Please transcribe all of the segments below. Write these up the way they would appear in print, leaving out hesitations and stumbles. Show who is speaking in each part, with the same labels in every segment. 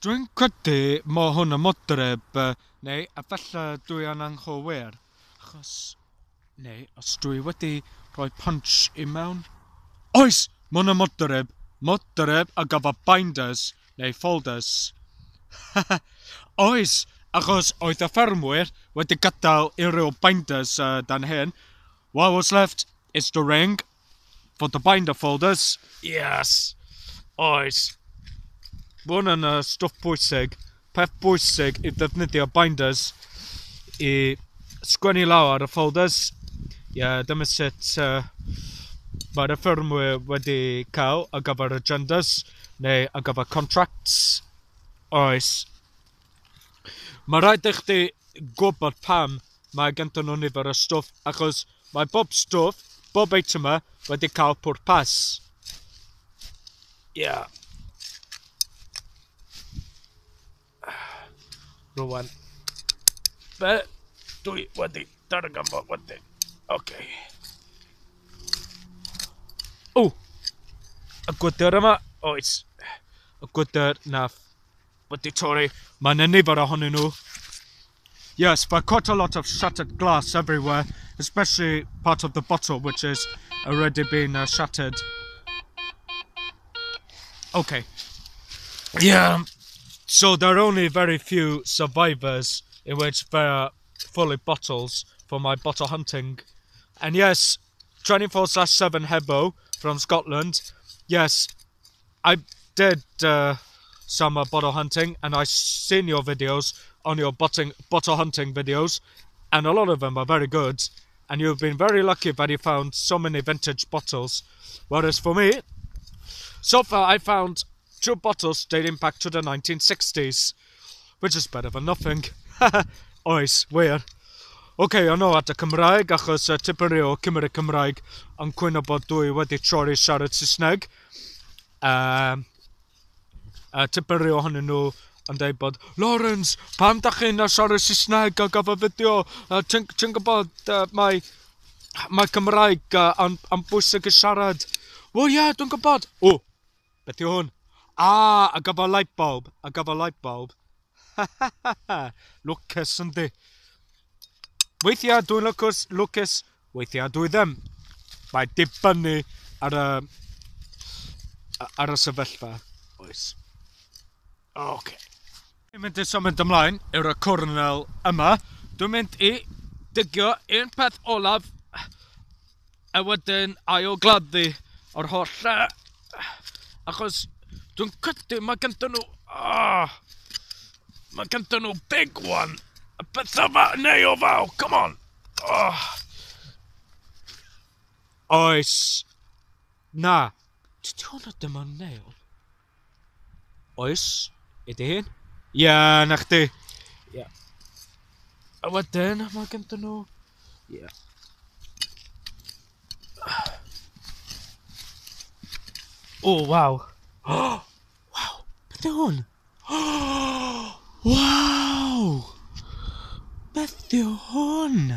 Speaker 1: Dwi'n credu mo hwn yn modryb, neu efallai dwi yn anghywir, achos, neu os dwi wedi rhoi punch i mewn. Oes! Mae hwn yn modryb, modryb ar gyfer binders neu folders. Oes, achos oedd y ffermwyr wedi gadael unrhyw binders dan hyn. What was left is the ring for the binder folders. Yes! Oes. Mae hwn yn stwff pwysig, peth pwysig i ddefnyddio binders i sgwennu lawr ar y folders. Ie, yeah, dyma sut mae'r ffermwyr wedi cael ar gyfer agendas neu ar gyfer contracts. Oes. Mae rhaid i chdi gwybod pam mae ganddyn nhw nifer o stwff, achos mae bob stwff, bob eitem yma wedi cael pwrpas. Ie. Yeah. Rwan. Be dwi wedi darganfod wedyn. Oce. Okay. O! Y gwydr yma, oes. Y gwydr nath wedi torri. Mae yna nifer ohonyn nhw. Yes, but quite a lot of shattered glass everywhere, especially part of the bottle, which has already been shattered. Okay. Yeah. So there are only very few survivors in which there are fully bottles for my bottle hunting. And yes, 24/7 Hebbo from Scotland. Yes, I did some bottle hunting, and I've seen your videos on your bottle hunting videos, and a lot of them are very good. And you've been very lucky that you found so many vintage bottles. Whereas for me, so far I found 2 bottles dating back to the 1960s, which is better than nothing. Oes, wir. Oce, o'n at y Cymraeg, achos tipyn rhyw o Cymru Cymraeg yn cwyno bod dwi wedi troi siarad Saesneg. Tipyn rhyw ohonyn nhw yn dweud bod, Lawrence, pam da chi'n siarad Saesneg ar gyfer fideo? Ti'n gwybod mae Cymraeg yn bwysig i siarad. Wel ie, yeah, dwi'n gwybod. O, beth yw hwn? Ah, ar gyfer light bulb, ar gyfer light bulb. Lwcus yndi. Weithiau dwi'n lwcus, weithiau dwi ddim. Mae dibynnu ar y sefyllfa. Oes. Oce. Dwi'n mynd i symud ymlaen i'r cornel yma. Dwi'n mynd i digio un peth olaf a wedyn ailgladdu o'r holl lle. Achos dwi'n credu mae ganddyn nhw... Oh, mae ganddyn nhw big one. Y peth yma, neu o faw, come on. Oh. Oes. Na. Dydy hwnna ddim yn nail. Oes. Ydy hyn? Ie, na chdi. Ie. A wedyn, mae ganddyn nhw... Ie. O, waw. Waw, beth yw hwn? Waw! Beth yw hwn?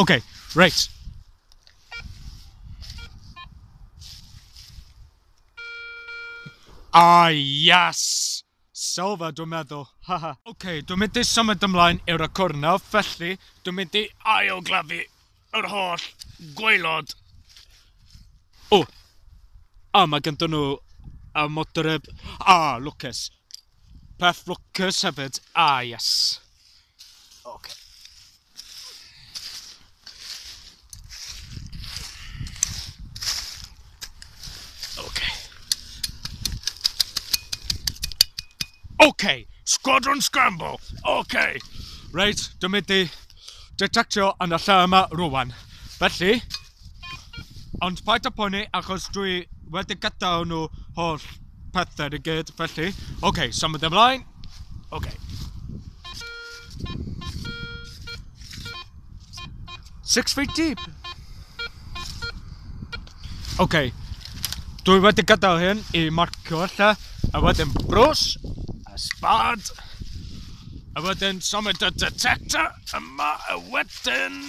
Speaker 1: OK, reit. Ah, yes! Silver, dwi'n meddwl. OK, dwi'n mynd i symud ymlaen i'r cornel, felly dwi'n mynd i ailgladdu yr holl gwaelod. O! A mae ganddyn nhw y modryb. A, lwcus. Peth lwcus hefyd. Ah, yes. OK. OK. OK, Squadron Scramble. OK. Reit, dwi'n mynd i detectio yn y lle yma rwan. Felly, ond paid â poeni achos dwi wedi gadael nhw holl pethau i gyd, felly. OK, symud ymlaen. OK. 6 feet deep. OK. Dwi wedi gadael hyn i marcio lle, a wedyn brws, a spad, a wedyn symud y detector yma, a wedyn...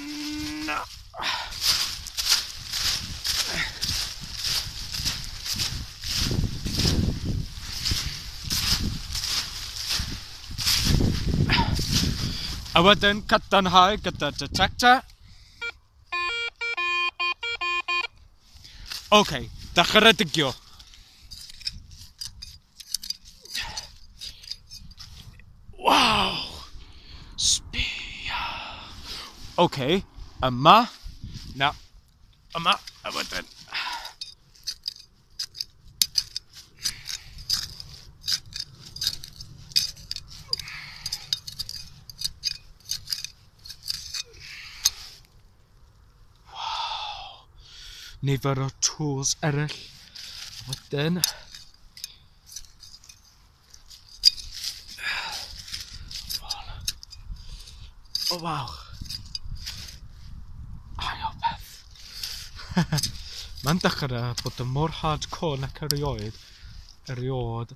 Speaker 1: A wedyn cadarnhau gyda detector. OK, dechrau digio. Waw! Sbia! OK, yma. Na, yma, a wedyn. Nifer o tools eraill. Wedyn. O, waw. Ail peth. Mae'n dechrau bod yn mor hardcore nac erioed. Erioed.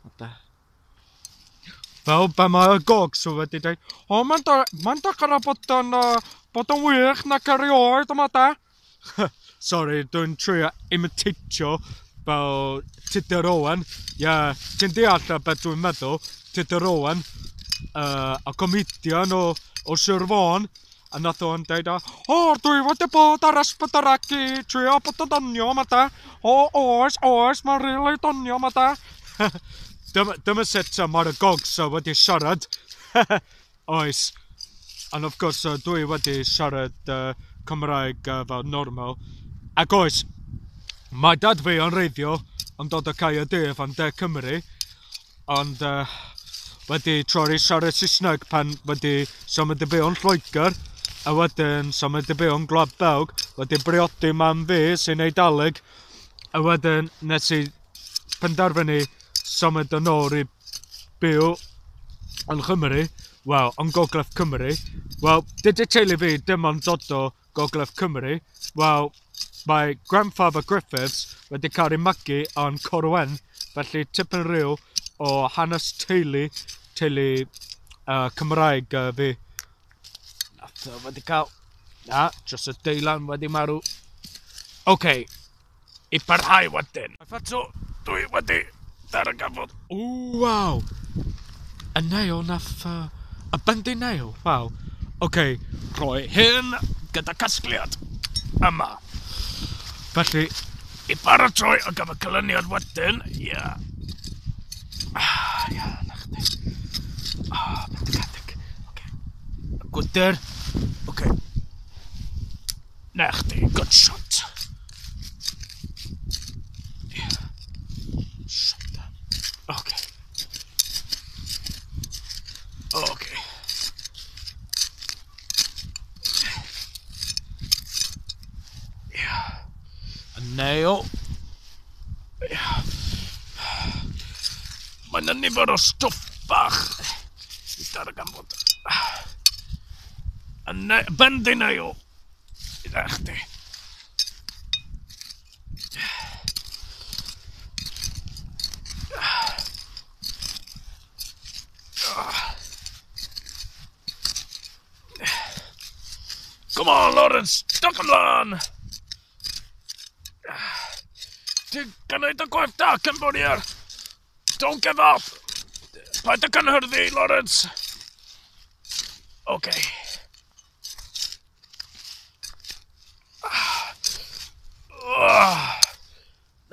Speaker 1: What the? Fel be mae y gogs wedi dweud, o, mae'n dechrau bod yn wych nac erioed yma da. Sorry, dwi'n trio imitatio fel Tudur Owen. Ie, yeah, ti'n deall beth dwi'n meddwl, Tudur Owen, a comedian o Sir Fôn, a nath o'n dweud, o, dwi wedi bod ar S4C i trio bod yn donio yma da. O, oes, oes, mae'n rili donio yma da. Dyma sut mae'r gogs wedi siarad. Oes. And of course, dwi wedi siarad Cymraeg fel normal. Ac oes, mae dad fi yn reiddio yn dod o Caerdydd yn De Cymru, ond wedi troi siarad Saesneg pan wedi symud i byw yn Lloegr, a wedyn symud i byw yn Gwlad Belg, wedi briodi mam fi sy'n Eidalig, a wedyn nes i penderfynu symud yn ôl i byw yn Nghymru, wel, yn Gogledd Cymru. Wel, dydy teulu fi dim ond dod o Gogledd Cymru. Wel, mae grandfather Griffiths wedi cael ei magu yn Corwen, felly tipyn rhyw o hanes teulu Cymraeg fi. Nath o wedi cael... Na, dros y deilan wedi marw. OK, i parhau wedyn. Eto, dwi wedi darganfod. O, waw! Y nail nath... Y bendy nail, waw. OK, rhoi hyn gyda casgliad yma. Felly, i baratoi ar gyfer canlyniad wedyn, ie. Ah, ia, na chdi. Ah, bendigedig. OK. Gwydr. OK. Na chdi, good shot. Yeah. Shot. OK. OK. Yeah. A nail. Yeah. Mae yna nifer o stwff bach i darganfod. A bendy nail. I chdi. Come on, Lawrence, duck ymlaen! Ti'n gwneud y gwaith da, Cymbodia! Don't give up! Paid â cynhyrfu, Lawrence! Okay.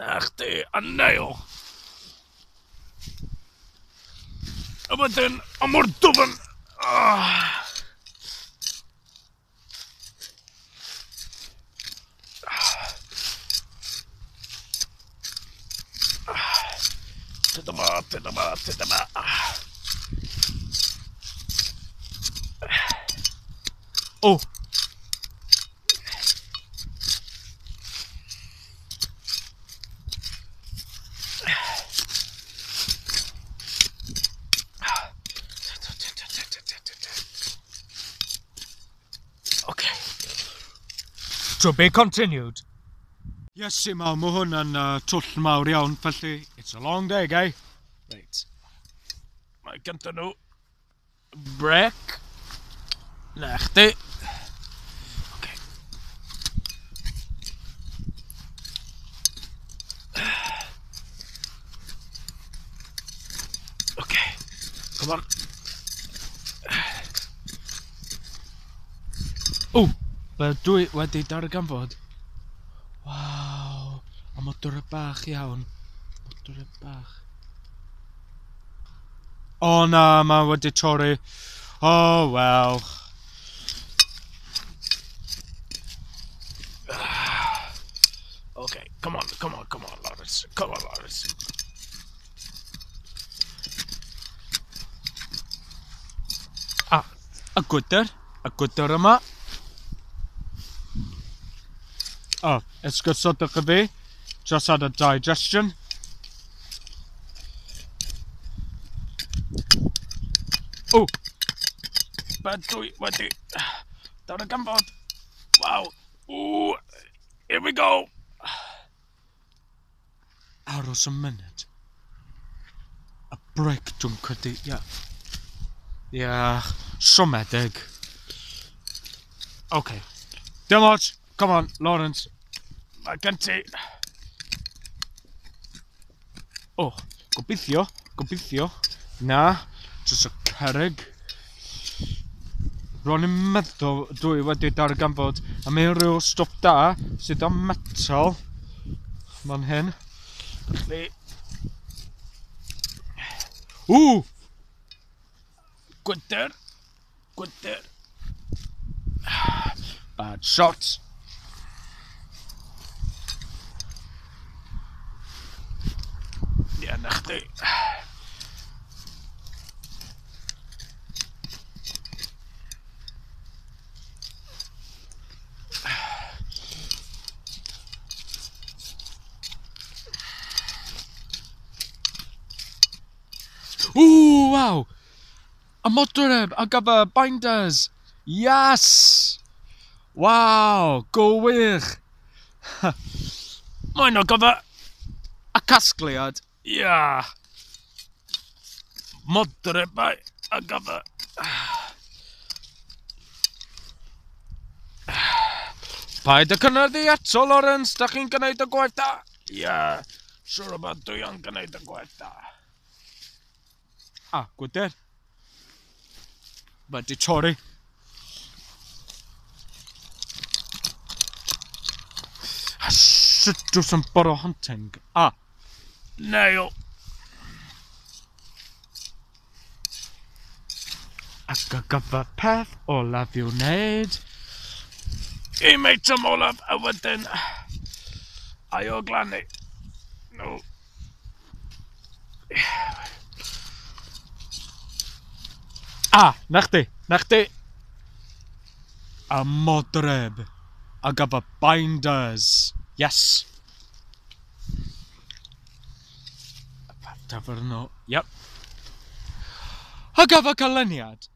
Speaker 1: Na chdi, a nail! A wedyn, a mor dwfn! Dyma. Oh! Okay. To be continued. Yes, mae hwn yn twll mawr iawn, felly it's a long day, guy. Right. Mae gyda nhw brec. Na chdi. Okay. Okay. Come on. O, be dwi wedi darganfod. Waw, a modrwy bach iawn. Modrwy bach. O na, mae wedi torri. Oh well. Okay, come on, come on, come on, Lawrence. Come on, Lawrence. Ah, y gwydr. Y gwydr yma. Oh, esgusodwch y fi. Just had a digestion. O! Be dwi wedi darganfod. Waw! Ooh! Here we go! Aros y munud. Y brick dwi'n credu, ia. Ia, siomedig. Okay. Dim ots! Come on, Lawrence. Mae gen ti... O, gobeithio, gobeithio. Na, jyst y cerrig. Ro'n i'n meddwl dwi wedi darganfod am unrhyw stwff da sydd â metal fan hyn. Felly... Ww! Gwydr! Gwydr! Bad shot! Ie, na chdi. Ooh, wow! A modryb ar gyfer binders! Yes! Wow, gwych! Mae'n ar gyfer y casgliad. Yeah! Modrybau ar gyfer... Paid y cynyddu eto, Lawrence! Da chi'n gwneud y gwaith da? Ie, yeah, siŵr o bod dwi yn gwneud y gwaith da. Ah, gwydr. Wedi torri. I should do some bottle hunting. Ah, nail. Ac ar gyfer peth olaf i'w wneud. Un eitem olaf a wedyn ail glannu. No. Ah, na chdi, na chdi. A modryb ar gyfer binders. Yes. Tafarno, yep. Ar gyfer canlyniad.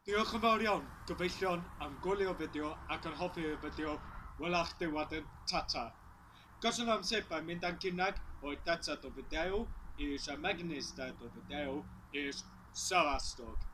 Speaker 1: Diolch yn fawr iawn, gyfeillion, am gwylio fideo ac yn hoffi y fideo. Wela chdi wedyn, tata. Köszönöm szépen mindenkinek, hogy tetszett a videó, és megnézted a videó, és szevasztok!